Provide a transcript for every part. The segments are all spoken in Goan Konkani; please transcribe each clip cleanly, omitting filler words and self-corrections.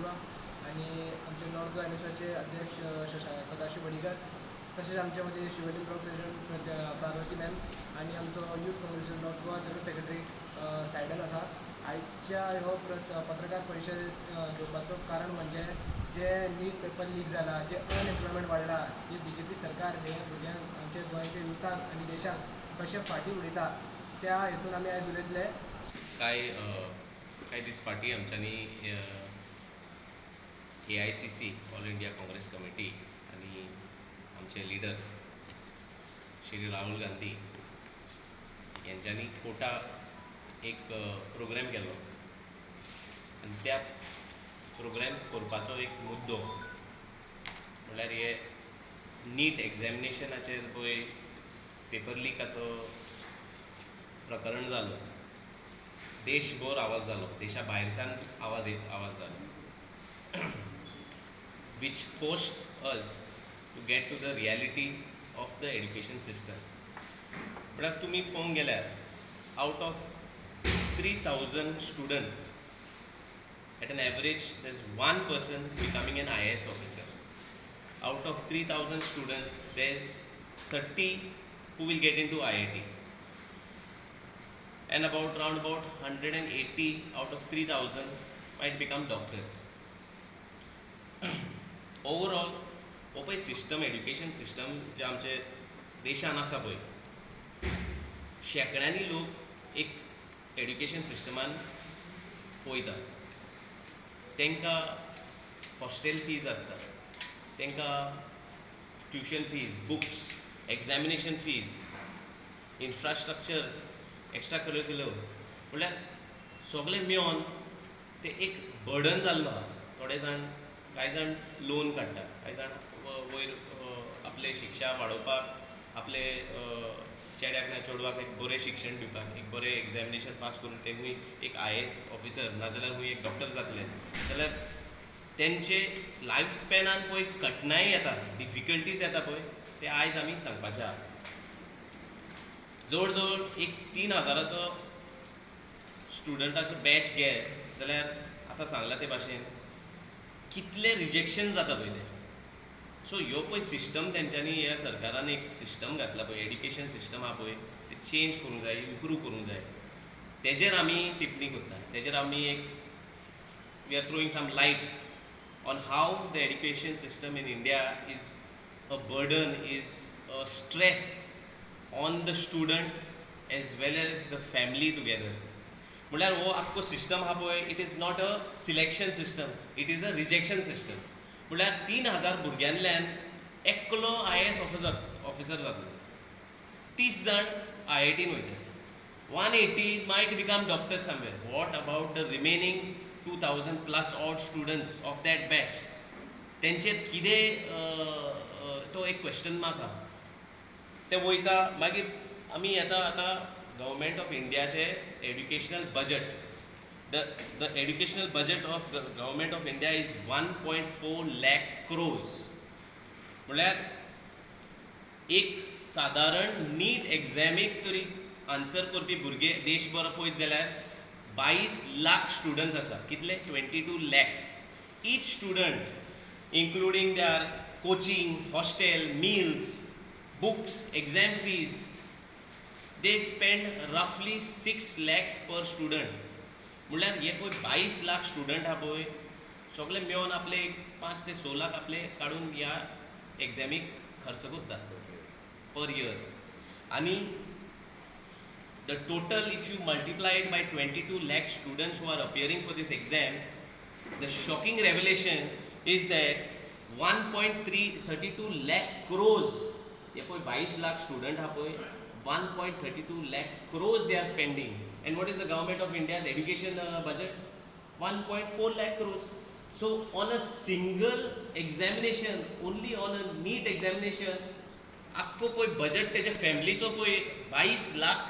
सिल्वा आनी आमचे नॉर्थ गोवा एनएसयूआयचे अध्यक्ष सदाशिव बडीकर, तशेंच आमचे मदीं Shivling block president Parvati ma'am आनी आमचो यूथ काँग्रेसीचो north Goa general secretary Saidal आसा. आयच्या हो पत्रकार परिशद घेवपाचो कारण म्हणजे जे नीट पेपर लीक जाला, जे अनएम्प्लॉयमेंट वाडला, जे बीजेपी सरकार हे भुरग्यांक, आमच्या गोंयच्या युथाक आनी देशाक कशें फाटीं उडयता त्या हेतून आमी आयज उलयतले. कांय कांय दीस फाटीं आमच्यांनी AICC, all India Congress committee आनी आमचे लिडर श्री राहुल गांधी यांच्यांनी कोटा एक प्रोग्राम केल्लो आनी त्या प्रोग्राम करपाचो एक मुद्दो म्हणल्यार हे नीट एग्जॅमिनेशनाचेर पळय पेपर लिकाचो प्रकरण जालो, देशभर आवाज जालो, देशा भायरसान आवाज जालो, which forced us to get to the reality of the education system. म्हळ्यार तुमी पळोवंक गेल्यार out of 3,000 students, at an average there is one person becoming an IAS officer. Out of 3,000 students, there is 30 who will get into IIT, and about round about 180 out of 3,000 might become doctors. Overall, हो पळय सिस्टम, एड्युकेशन सिस्टम जे आमचे देशान आसा पळय, शेंकड्यांनी लोक एक एड्युकेशन सिस्टमान वयता, तांकां हॉस्टेल फीज आसता, तांकां tuition fees, books, examination fees, infrastructure, extra curricular, म्हणल्यार सगळें मेळोन तें एक बर्डन जाल्लो आहा. थोडे जाण, कांय जाण लोन काडटा, कांय जाण वयर आपलें शिक्षा वाडोवपाक, आपले चेड्याक ना चेडवाक एक बरें शिक्षण दिवपाक, एक बरें एग्जॅमिनेशन पास करून ते खूंय एक IAS officer नाजाल्यार खूंय एक डॉक्टर जातले जाल्यार तेंचे लायफ स्पॅनान पळय कठिणाई येता, डिफिकल्टीज येता पळय, ते आयज आमी सांगपाचे आहा. जवळ जवळ एक 3,000 स्टुडंटाचो बॅच घे जाल्यार आतां सांगला ते भाशेन कितले रिजेक्शन जाता पळय ते. सो ह्यो पळय सिस्टम तेंच्यांनी, ह्या सरकारान एक सिस्टम घातला पळय, एड्युकेशन सिस्टम आहा पळय, ते चेंज करूंक जाय, इम्प्रूव करूंक जाय. तेजेर आमी टिप्पणी करता, तेजेर आमी एक we are throwing some light on how the education system in India is a burden, is a stress on the student as well as the family together. म्हणल्यार हो आख्खो सिस्टम आहा पळय, it is not a selection system, it is a rejection system. म्हणल्यार 3,000 भुरग्यांतल्यान एकलो IAS officer जातलो, 30 जाण IIT वयतले, 180 might become doctor somewhere. What about the remaining 2,000 plus odd students of that batch? तेंचेर कितें तो एक क्वेश्चन मार्क आहा. ते वयता. मागीर आमी येता आतां गव्हर्मेंट ऑफ इंडियाचे educational budget. The educational budget of government of India is 1.4 lakh crores. म्हणल्यार एक सादारण नीट एग्जॅमीक तरी आन्सर करपी भुरगे देशभर पळयत जाल्यार 22 लाख स्टुडंट्स आसा. कितले? 22 lakhs. Each student, including their coaching, hostel, meals, books, exam fees, they spend रफली 6 lakhs per student. म्हणल्यार हे पळय 22 लाख स्टुडंट आहा पळय, सगळे मेळोन आपले एक 5 ते 6 लाख आपले काडून ह्या एग्जॅमीक खर्च करता पर इयर. आनी the total, if you multiply it by 22 lakh students who are appearing for this exam, the shocking revelation is that 1.332 lakh crores, हे पळय 22 लाख स्टुडंट आहा पळय, 1.32 lakh crores they are spending. And what is the government of India's education budget? 1.4 lakh crores. So on a single examination, only on a NEET examination, आख्खो पळय बजट तेच्या फॅमिलीचो पळय 22 लाख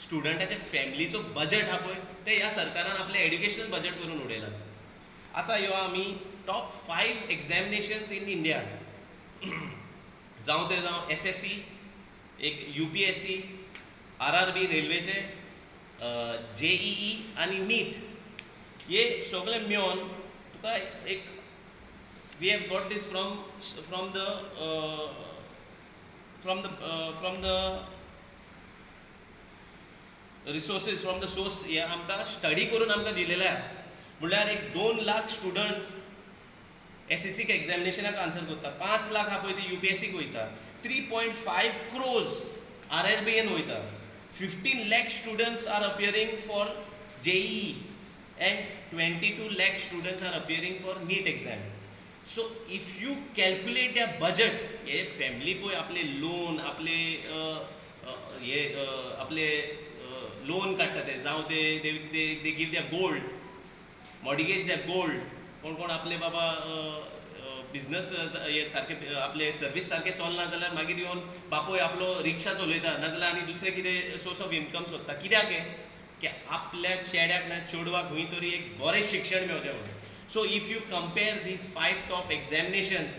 स्टुडंटाच्या फॅमिलीचो बजट आहा पळय, ते ह्या सरकारान आपलें एड्युकेशनल बजट करून उडयलां. आतां ह्यो आमी top 5 examinations in India, जावं ते जावं SSC, एक UPSC, RRB रेल्वेचे, JEE आनी नीट, हे सगळे मेळोन तुका एक we have got this from the from the from the resources, from the source. हे आमकां स्टडी करून आमकां दिलेले आहा. म्हणल्यार एक 2 लाख स्टुडंट्स एसएससीक एग्जामिनेशनाक आन्सर करता, 5 लाख आहा पळय ते यूपीएससीक वयता, 3.5 crores आरआरबीएन वयता, 15 lakh students are appearing for JEE and 22 lakh students are appearing for NEET exam. So if you calculate the budget, hey family पळय आपले लोन, आपले हे आपले लोन काडटा ते, जावं ते they give their gold, mortgage their gold. कोण कोण आपले बाबा बिजनस हे सारके, आपले सर्वीस सारकें चलना जाल्यार मागीर येवन बापूय आपलो रिक्षा चलयता, नाजाल्यार आनी दुसरें कितें सोर्स ऑफ इनकम सोदता. कित्याक हें की आपल्या चेड्याक ना चेडवाक खंय तरी एक बरें शिक्षण मेळचें म्हणून. So if you compare these five top examinations,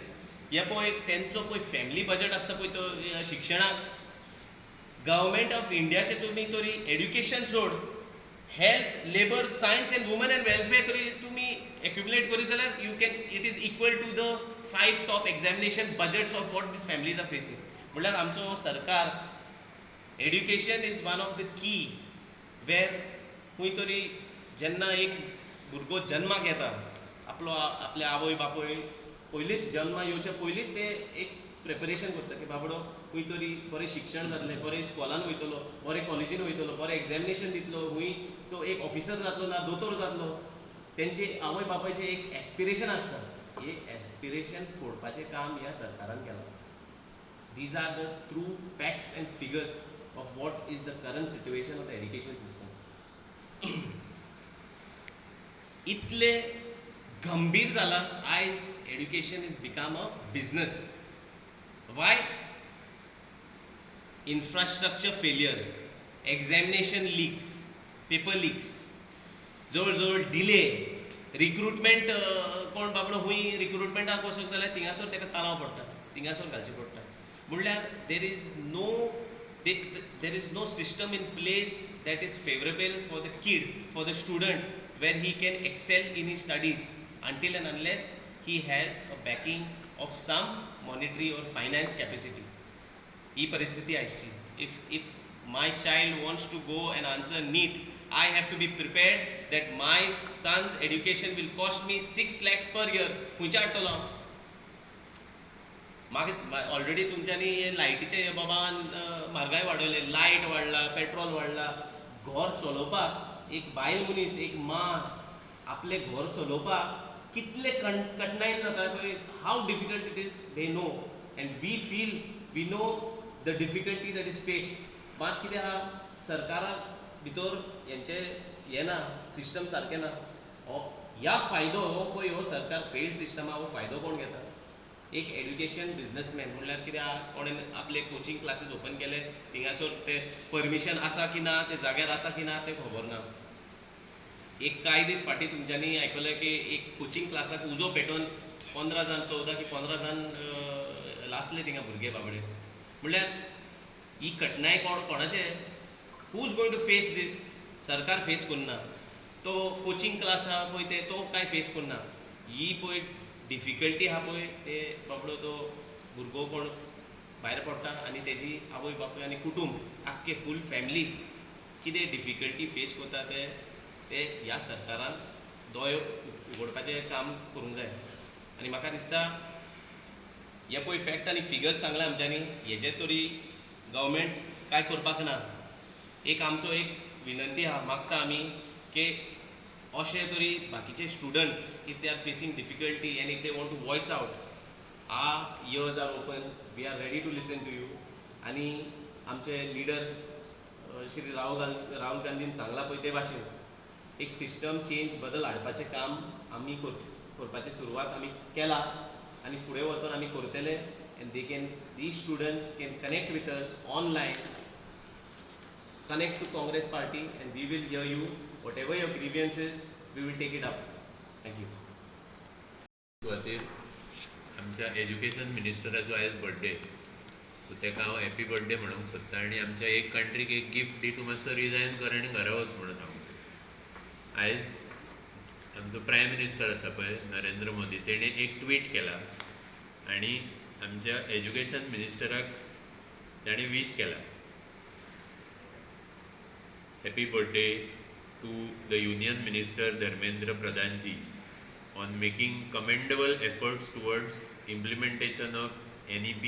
हे पळय तेंचो पळय फॅमिली बजट आसता पळय तो शिक्षणाक, गव्हर्मेंट ऑफ इंडियाचे तुमी तरी एड्युकेशन सोड, health, labour, science and women and welfare तरी तुमी एक्युमुलेट करीत जाल्यार you can it is equal to the five top examination budgets of what these families are facing. म्हणल्यार आमचो सरकार, education is one of the key where खंय तरी जेन्ना एक भुरगो जन्माक येता, आपलो आपले आवय बापूय पयलींच जन्मा येवच्या पयलींच ते एक प्रिपरेशन करता की बाबडो खंय तरी बरें शिक्षण जातलें, बरें स्कॉलान वयतलो, बरें कॉलेजीन वयतलो, बरें एग्जामिनेशन दितलो, खंय तो एक ऑफिसर जातलो ना दोतोर जातलो. तेंचे आवय बापायचें एक एस्पिरेशन आसता. हे एस्पिरेशन फोडपाचें काम ह्या सरकारान केलां. These are the true facts and figures of what is the current situation of the education system. इतले गंभीर जाला आयज, education is become a business. Why? Infrastructure failure, examination leaks, paper leaks, जवळ जवळ डिले रिक्रुटमेंट. कोण बाबडो खंय रिक्रुटमेंटाक वचत जाल्यार थिंगासर ताका तालांव पडटा, थिंगासर घालचें पडटा. म्हणल्यार there is no system in place that is favourable for the kid, for the student, where he can excel in his studies until and unless he has a backing of some monetary or finance capacity. ही परिस्थिती आयची. If my child wants to go and answer NEET, I have to be prepared that my son's education will cost me 6 lakhs per year. खंयच्या हाडटलो हांव? मागीर ऑलरेडी तुमच्यांनी हे लायटीचे हे बाबान म्हारगाय वाडयले, लायट वाडला, पेट्रोल वाडला. घर चलोवपाक एक बायल मनीस, एक माँ आपलें घर चलोवपाक कितले कठिणायेन जाता पळय, how difficult it is, they know and we feel, we know the difficulty that is faced. मात कितें आहा, सरकाराक भितर हेंचे हें ना, सिस्टम सारकें ना. हो ह्या फायदो हो पळय, हो सरकार फेल्ड सिस्टम आहा, हो फायदो कोण घेता? एक एड्युकेशन बिजनसमॅन. म्हणल्यार कितें आहा, कोणें आपले कोचिंग क्लासीस ओपन केले, थिंगासर ते परमिशन आसा की ना, ते जाग्यार आसा की ना तें खबर ना. एक कांय दीस फाटीं तुमच्यांनी आयकलें की एक कोचिंग क्लासाक उजो पेटोवन 15 जाण, 14 की 15 जाण लासले थिंगा भुरगे बाबडे. म्हणल्यार ही कठिणाय कोण कोणाचे, who is going to face this? सरकार फेस करना, तो कोचिंग क्लास आहा पळय ते तो कांय फेस करना. ही पळय डिफिकल्टी आहा पळय, ते बाबडो तो भुरगो कोण भायर पडटा आनी तेजी आवय बापूय आनी कुटूंब, आख्खे फूल फॅमिली कितें डिफिकल्टी फेस करता ते ते ह्या सरकारान दोळे उगडपाचें काम करूंक जाय. आनी म्हाका दिसता हे पळय फॅक्ट आनी फिगर्स सांगला आमच्यांनी, हेजेर तरी गव्हर्मेंट कांय करपाक ना. एक आमचो एक विनंती आहा, मागता आमी की अशें तरी बाकीचे students, if they are facing difficulty and if they want to voice out, our ears are open, we are ready to listen to you. आनी आमचे लिडर श्री राहुल गांधीन सांगलां पळय ते भाशेन एक सिस्टम चेंज, बदल हाडपाचें काम आमी करपाची सुरवात आमी केला आनी फुडें वचोन आमी करतले. And they can these students can connect with us online, connect to Congress party, and we will hear you. Whatever your grievances, we will take it up. Thank you. सुवातेर आमच्या एज्युकेशन मिनिस्टराचो आयज बर्थडे, सो ताका हांव हॅपी बर्थडे म्हणूंक सोदता आनी आमच्या एक कंट्रीक एक गिफ्ट दी, तूं मातसो रिजायन कर आनी घरा वच म्हणून सांगूंक सोदता. आयज आमचो प्रायम मिनिस्टर आसा पळय नरेंद्र मोदी, तेणें एक ट्वीट केला आनी आमच्या एज्युकेशन मिनिस्टराक ताणें वीश केला, happy birthday to the union minister Dharmendra Pradhanji on making commendable efforts towards implementation of NEP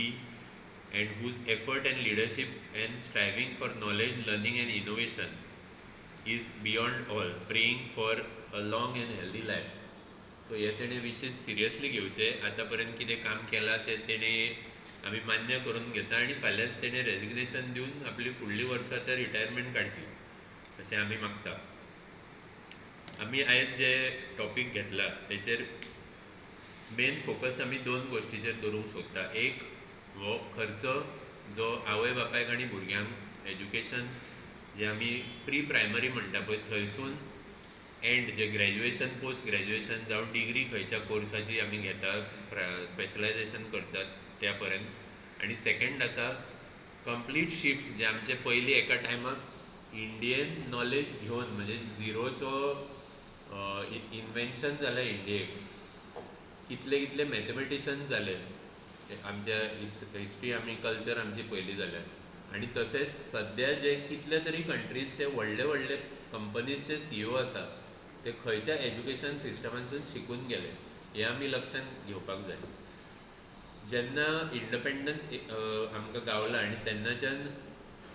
and whose effort and leadership and striving for knowledge, learning and innovation is beyond all, praying for a long and healthy life. So हे तेणें विशेश सिरियसली घेवचें. आतां पर्यंत कितें काम केलां तें तेणें आमी मान्य करून घेता आनी फाल्यां तेणें रेजिग्नेशन दिवन आपली फुडलीं वर्सां ते रिटायरमेंट काडची अशें आमी मागता. आमी आयज जे टॉपीक घेतला तेचेर मेन फोकस आमी दोन गोश्टीचेर दवरूंक सोदता. एक, हो खर्च जो आवय बापायक आनी भुरग्यांक एज्युकेशन जे आमी प्री प्रायमरी म्हणटा पळय थंयसून and J graduation, post graduation जावं डिग्री खंयच्या कोर्साची आमी घेता, स्पेशलायझेशन करतात त्या पर्यंत. आनी सेकंड आसा कंप्लीट शिफ्ट जे आमचे पयलीं एका टायमाक इंडियन नॉलेज घेवन म्हणजे झिरोचो इन्वेन्शन जालें इंडियेक, कितले कितले मॅथमेटिशन जाले आमच्या हिस्ट्री आमी कल्चर आमची पयली जाल्यार. आनी तशेंच सद्या जे कितले तरी कंट्रीजचे व्हडले व्हडले कंपनीजचे सीईओ आसा ते खंयच्या एज्युकेशन सिस्टमांतसून शिकून गेले हें आमी लक्षांत घेवपाक जाय. जेन्ना इंडिपेंडन्स आमकां गावला आनी तेन्नाच्यान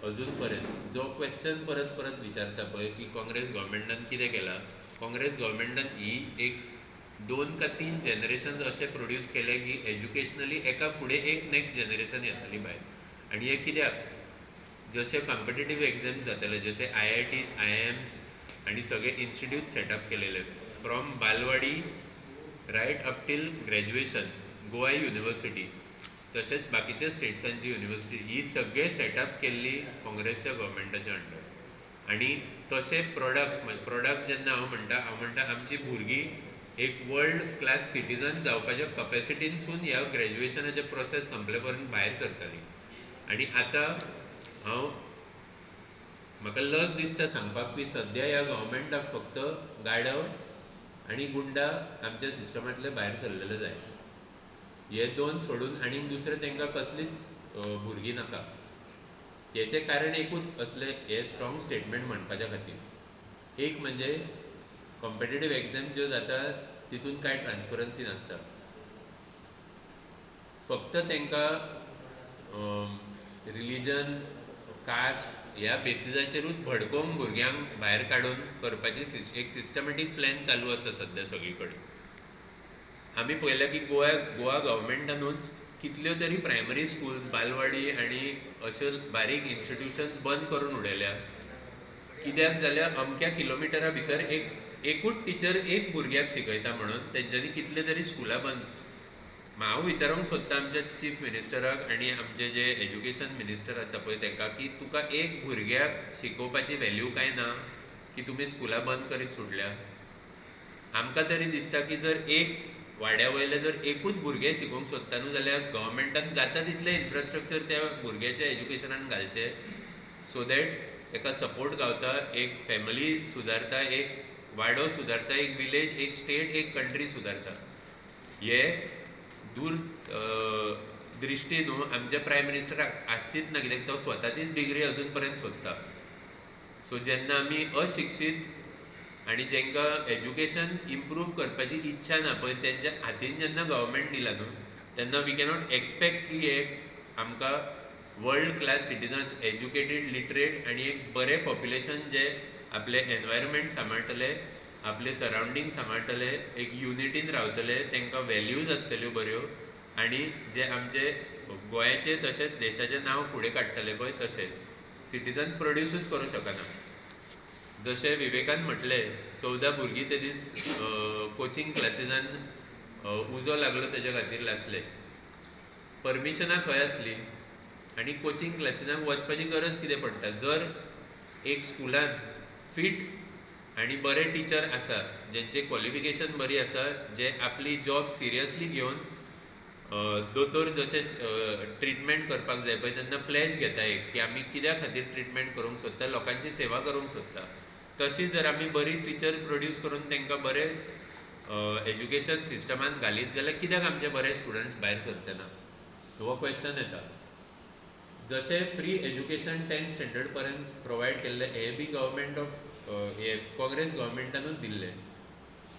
अजून पर्यंत जो क्वेश्चन परत परत विचारता पळय की काँग्रेस गव्हर्मेंटान कितें केलां, काँग्रेस गव्हर्मेंटान ही एक 2 का 3 जनरेशन अशें प्रोड्यूस केले की एज्युकेशनली एका फुडें एक नेक्स्ट जनरेशन येताली भायर. आनी हें कित्याक, जशे कॉम्पिटेटीव एग्जाम्स जाताले जशे IITs, IIMs आनी सगळे इन्स्टिट्यूट सेटअप केलेले from balwadi right up till graduation, Goa university तशेंच बाकीच्या स्टेट्सांची युनिवर्सिटी ही सगळे सेटअप केल्ली काँग्रेसच्या गव्हर्मेंटाच्या अंडर. आनी तशे प्रोडक्ट्स जेन्ना हांव म्हणटा आमची भुरगीं एक वर्ल्ड क्लास सिटीजन जावपाच्या कपॅसिटीनसून ह्या ग्रॅज्युएशनाचे प्रोसेस संपले पर्यंत भायर सरताली. आनी आतां हांव म्हाका लज दिसता सांगपाक की सद्या ह्या गव्हर्मेंटाक फक्त गाडव आनी गुंडा आमच्या सिस्टमांतले भायर सरलेले जाय, हे दोन सोडून आनी दुसरें तांकां कसलीच भुरगीं नाका. हेचें कारण एकूच असलें हें स्ट्रॉंग स्टेटमेंट म्हणपाच्या खातीर, एक म्हणजे कॉम्पिटेटीव एग्जाम ज्यो जाता तितून कांय ट्रान्सपरन्सी नासता, फक्त तांकां रिलीजन, कास्ट ह्या बेसिसाचेरूच भडकोवन भुरग्यांक भायर काडून करपाची एक सिस्टमॅटीक प्लॅन चालू आसा सद्या सगळी कडेन. आमी पळयलां की गोवा गव्हर्मेंटानूच कितल्यो तरी प्रायमरी स्कूल्स, बालवाडी आनी अश्यो बारीक इन्स्टिट्युशन्स बंद करून उडयल्या. कित्याक जाल्यार अमक्या किलोमिटरा भितर एकूच टिचर एक भुरग्याक शिकयता म्हणून तेंच्यांनी कितले तरी स्कुलां बंद. हांव विचारूंक सोदता आमच्या चीफ मिनिस्टराक आनी आमचे जे एज्युकेशन मिनिस्टर आसा पळय तांकां की तुका एक भुरग्याक शिकोवपाची व्हॅल्यू कांय ना की तुमी स्कुलां बंद करीत सुटल्या. आमकां तरी दिसता की जर एक वाड्या वयले जर एकूच भुरगें शिकोवंक सोदता न्हू जाल्यार गव्हर्मेंटान जाता तितलें इन्फ्रास्ट्रक्चर त्या भुरग्याच्या एज्युकेशनान घालचें सो that ताका सपोर्ट गावता, एक फॅमिली सुदारता, एक वाडो सुदारता, एक विलेज, एक स्टेट, एक कंट्री सुदारता. हे दूर दृश्टी न्हू आमच्या प्रायम मिनिस्टराक आसचीच ना, कित्याक तो स्वताचीच डिग्री अजून पर्यंत सोदता. सो जेन्ना आमी अशिक्षीत आनी जांकां एज्युकेशन इम्प्रूव करपाची इच्छा ना पळय तेंच्या हातीन जेन्ना गव्हर्मेंट दिला न्हू तेन्ना we cannot expect की एक आमकां world class citizen, educated, literate आनी एक बरें पॉप्युलेशन जे आपलें एनवायरमेंट सांबाळटले, आपले सरावंडींग सांबाळटले, एक युनिटीन रावतले, तांकां व्हॅल्यूज आसतल्यो बऱ्यो आनी जे आमचे गोंयाचे तशेंच देशाचें नांव फुडें काडटले पळय तशें सिटीजन प्रोड्युसूच करूंक शकना. जशें विवेकान म्हटलें 14 भुरगीं ते दीस कोचिंग क्लासीसान उजो लागलो तेज्या खातीर लासले. परमिशनां खंय आसली आनी कोचिंग क्लासीसांक वचपाची गरज कितें पडटा? जर एक स्कुलान फिट आनी बरे टिचर आसा जेंचे क्वॉलिफिकेशन बरी आसा, जे आपली जॉब सिरियसली घेवन दोतोर जशे ट्रिटमेंट करपाक जाय पळय तेन्ना प्लॅज घेता एक की आमी कित्या खातीर ट्रिटमेंट करूंक सोदता, लोकांची सेवा करूंक सोदता, तशी जर आमी बरी टिचर प्रोड्यूस करून तांकां बरें एज्युकेशन सिस्टमांत घालीत जाल्यार कित्याक आमचे बरे स्टुडंट्स भायर सरचे ना, हो क्वेश्चन येता. जशें फ्री एज्युकेशन 10th standard पर्यंत प्रोवायड केल्लें, हें बी गव्हर्मेंट ऑफ हे काँग्रेस गव्हर्मेंटानूच दिल्लें.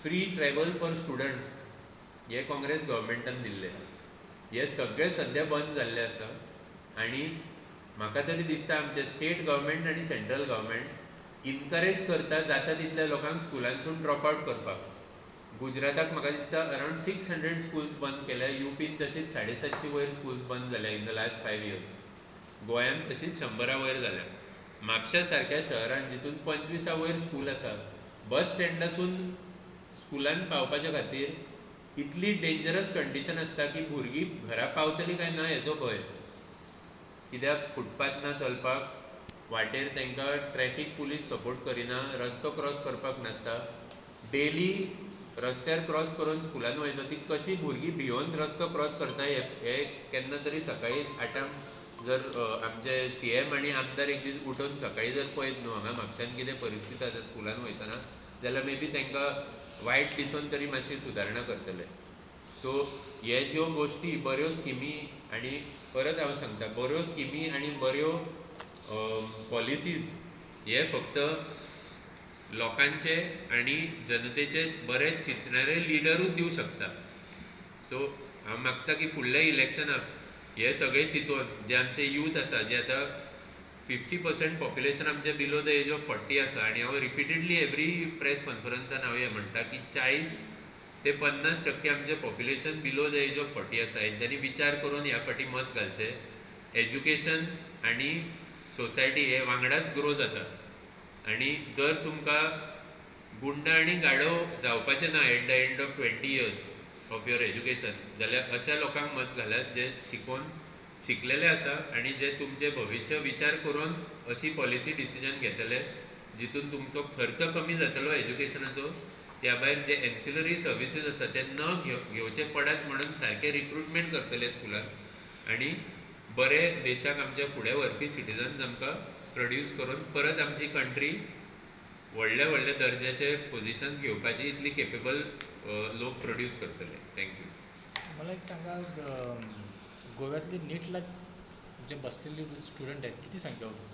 फ्री ट्रॅवल फॉर स्टुडंट्स हे काँग्रेस गव्हर्मेंटान दिल्लें. हे सगळे सद्या बंद जाल्ले आसा आनी म्हाका तरी दिसता आमचे स्टेट गव्हर्मेंट आनी सेंट्रल गव्हर्मेंट इनकरेज करता जाता तितल्या लोकांक स्कुलांसून ड्रॉप आवट करपाक. गुजराताक म्हाका दिसता अरावंड 600 स्कुल्स बंद केल्या, युपीन तशीच 750 वयर स्कुल्स बंद जाल्या इन the last 5 years. गोंयांत तशीच 100 वयर जाल्या. म्हापशा सारक्या शहरान जितून 25 वयर स्कूल आसा, बस स्टँडासून स्कुलान पावपाच्या खातीर इतली डेंजरस कंडिशन आसता की भुरगीं घरा पावतलीं काय ना हेजो भंय. कित्याक फुटपाथ ना चलपाक, वाटेर तांकां ट्रॅफीक पुलीस सपोर्ट करिना, रस्तो क्रॉस करपाक नासता. डेली रस्त्यार क्रॉस करून स्कुलान वयता ती कशी भुरगीं भियोन रस्तो क्रॉस करता हे केन्ना तरी सकाळी 8 जर आमचे सीएम आनी आमदार एक दीस उठून सकाळी जर पळयत न्हू हांगा म्हापश्यान कितें परिस्थिती आसा स्कुलान वयतना, जाल्यार मे बी तांकां वायट दिसून तरी मातशी सुदारणा करतले. सो हे ज्यो गोश्टी बऱ्यो स्किमी, आनी परत हांव सांगता, बऱ्यो स्किमी आनी बऱ्यो पॉलिसीज हे फक्त लोकांचे आनी जनतेचे बरे चिंतणारे लिडरूच दिवं शकता. सो हांव मागता की फुडल्या इलेक्शनाक हे सगळे चिंतून जे आमचे यूथ आसा, जे आतां 50% पॉप्युलेशन आमचें बिलो the age of 40 आसा, आनी हांव रिपिटेडली एवरी प्रेस कॉन्फरन्सान हांव हें म्हणटा की 40 ते 50% आमचें population below the age of 40 आसा. हेंच्यांनी विचार करून ह्या फाटी मत घालचें. एज्युकेशन आनी सोसायटी हे वांगडाच ग्रो जाता आनी जर तुमकां गुंडा आनी गाडो जावपाचें ना at the end of 20 years of your education, जाल्यार अशा लोकांक मत घालात जे शिकोवन शिकलेले आसा आनी जे तुमचें भविश्य विचार करून अशी पॉलिसी डिसिजन घेतले जितून तुमचो खर्च कमी जातलो एज्युकेशनाचो, त्या भायर जे एन्सिलरी सर्विसीस आसा ते न घेवचे पडत म्हणून सारकें रिक्रुटमेंट करतले स्कुलान आनी बरे देशाक आमच्या फुडें व्हरपी सिटीजन्स आमकां प्रोड्यूस करून परत आमची कंट्री व्हडल्या व्हडल्या दर्जाचे पोजिशन्स घेवपाची इतली केपेबल लोक प्रोड्यूस करतले. Thank you. मला एक सांगा, गोव्यातली नीटला जे बसलेले स्टुडंट आहेत किती संख्या होती?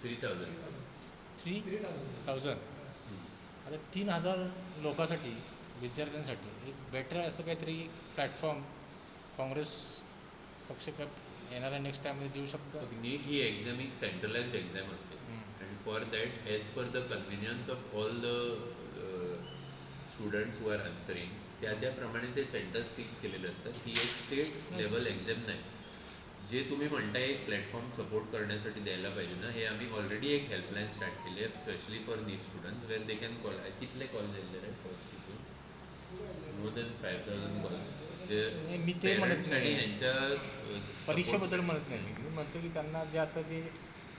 3,000. 3,000. आता 3,000 लोकांसाठी, विद्यार्थ्यांसाठी एक बेटर असं काहीतरी प्लॅटफॉर्म काँग्रेस पक्ष येणाऱ्या नेक्स्ट टाइममध्ये देऊ शकतो? नीट ही एक्झाम एक सेंट्रलाइज्ड एक्झाम असते and for that as per the convenience of all the students who are answering त्या त्याप्रमाणे ते सेंटर्स फिक्स केलेले असतात. ही एक स्टेट लेवल एक्झाम नाही. जे तुम्ही म्हणताय एक प्लॅटफॉर्म सपोर्ट करण्यासाठी द्यायला पाहिजे ना, हे आम्ही ऑलरेडी एक हेल्पलाईन स्टार्ट केली आहे specially for NEET students where they can call. कितले कॉल जाल्ले रे फर्स्ट हितून? More than 5,000 calls. मी ते म्हणत नाही, ह्यांच्या परीक्षेबद्दल म्हणत नाही मी म्हणतो की त्यांना जे आता ते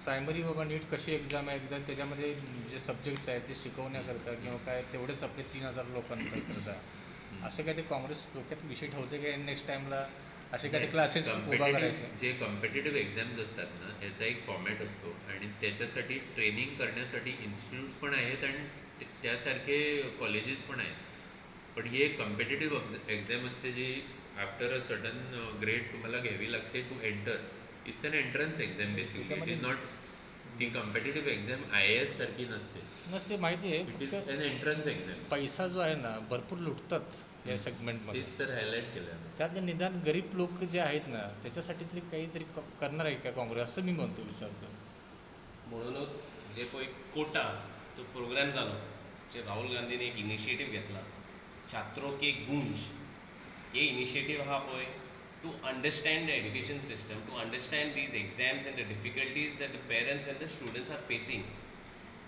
प्रायमरी बाबा नीट कशी एक्झाम आहे, एक्झाम त्याच्यामध्ये जे सब्जेक्ट्स आहेत ते शिकवण्याकरता किंवा काय तेवढेच आपले 3,000 लोकांकरता असं काय ते काँग्रेस डोक्यात विषय ठेवते की नेक्स्ट टाइमला असे काही क्लासेस उभा करायचे? जे कॉम्पिटेटिव्ह एक्झाम्स असतात ना ह्याचा एक फॉर्मॅट असतो आणि त्याच्यासाठी ट्रेनिंग करण्यासाठी इन्स्टिट्यूट्स पण आहेत आणि त्यासारखे कॉलेजेस पण आहेत. पण ही एक कॉम्पिटेटिव्ह एक्झाम असते जी आफ्टर अ सर्टन ग्रेड तुम्हाला घ्यावी लागते to enter. It's an entrance exam basically, it is not ती कॉम्पिटेटिव्ह एक्झाम IAS सारखी नसते. नसते, माहिती आहे. It is an entrance exam. पैसा जो आहे ना भरपूर लुटतात या सेगमेंटमध्ये, तेच तर हायलाईट केलं. त्यातले निदान गरीब लोक जे आहेत ना त्याच्यासाठी तरी काहीतरी करणार आहे का काँग्रेस, असं मी म्हणतो, विचारतो. म्हणूनच जे पळय कोटा तो प्रोग्राम जालो, जे राहुल गांधीने एक इनिशिएटीव घेतला छात्रों के गूंज, हे इनिशिएटीव आहा पळय to understand the education system, to understand these exams and the difficulties that the parents and the students are facing.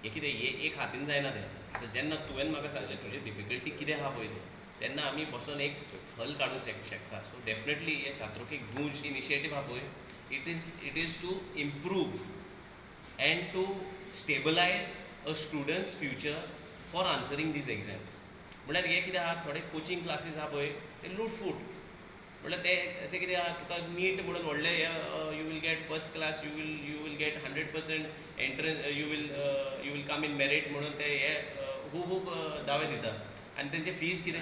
हे कितें हे एक हातीन जायना तें. आतां जेन्ना तुवें म्हाका सांगलें तुजी डिफिकल्टी कितें आहा पळय तें, तेन्ना आमी बसोन एक हल काडूंक शकता. सो डेफिनेटली हे छात्रों के गूंज इनिशिएटीव आहा पळय, it is to improve and to stabilise a student's future for answering these exams. म्हणल्यार हें कितें आहा, थोडे कोचिंग क्लासीस आहा पळय ते लुटफूट. म्हणल्यार ते ते कितें आहा, तुका नीट म्हणून व्हडलें you will get first class, you will get 100% Entrance you will come in merit म्हणून ते हे खूब खूब दावे दिता आनी तेंचे फीज कितें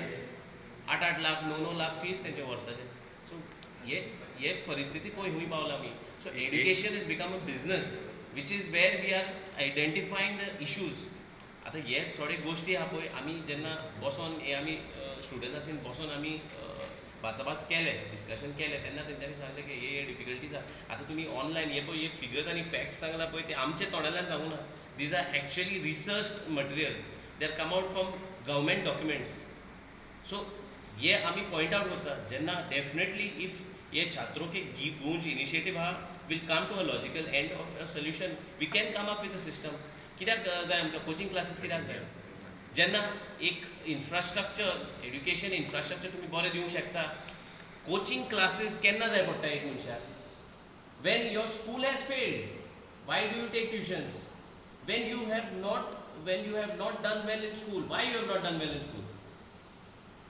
8-8 लाख, 9-9 लाख फीज तेंचे वर्साचे. सो हे हे परिस्थिती पळय खंय पावला आमी. So education is become a business, which is where we are identifying the issues. आतां हे थोडे गोश्टी आहा पळय, आमी जेन्ना बसोन हे आमी स्टुडंट्सांनी बसोन आमी भाचाभाच केले, डिस्कशन केलें, तेन्ना तेंच्यांनी सांगलें की हे हे डिफिकल्टीज आहा. आतां तुमी ऑनलायन हे पळय, हे फिगर्स आनी फॅक्ट्स सांगला पळय, ते आमच्या तोंडांतल्यान सांगूं ना. These are actually research materials. They are come out from government documents. So हे आमी पॉयंट आउट करता जेन्ना डेफिनेटली if हे छात्रों के गूंज इनिशिएटीव आहा will come to a logical end of a solution. We can come up with a system. कित्याक जाय आमकां कोचिंग क्लासीस? कित्याक जाय जेन्ना एक इन्फ्रास्ट्रक्चर, एड्युकेशन इन्फ्रास्ट्रक्चर तुमी बरें दिवंक शकता? कोचिंग क्लासीस केन्ना जाय पडटा एक मनशाक? When your school has failed. Why do you take tuitions? When you have not done well in school. Why you have not done well in school?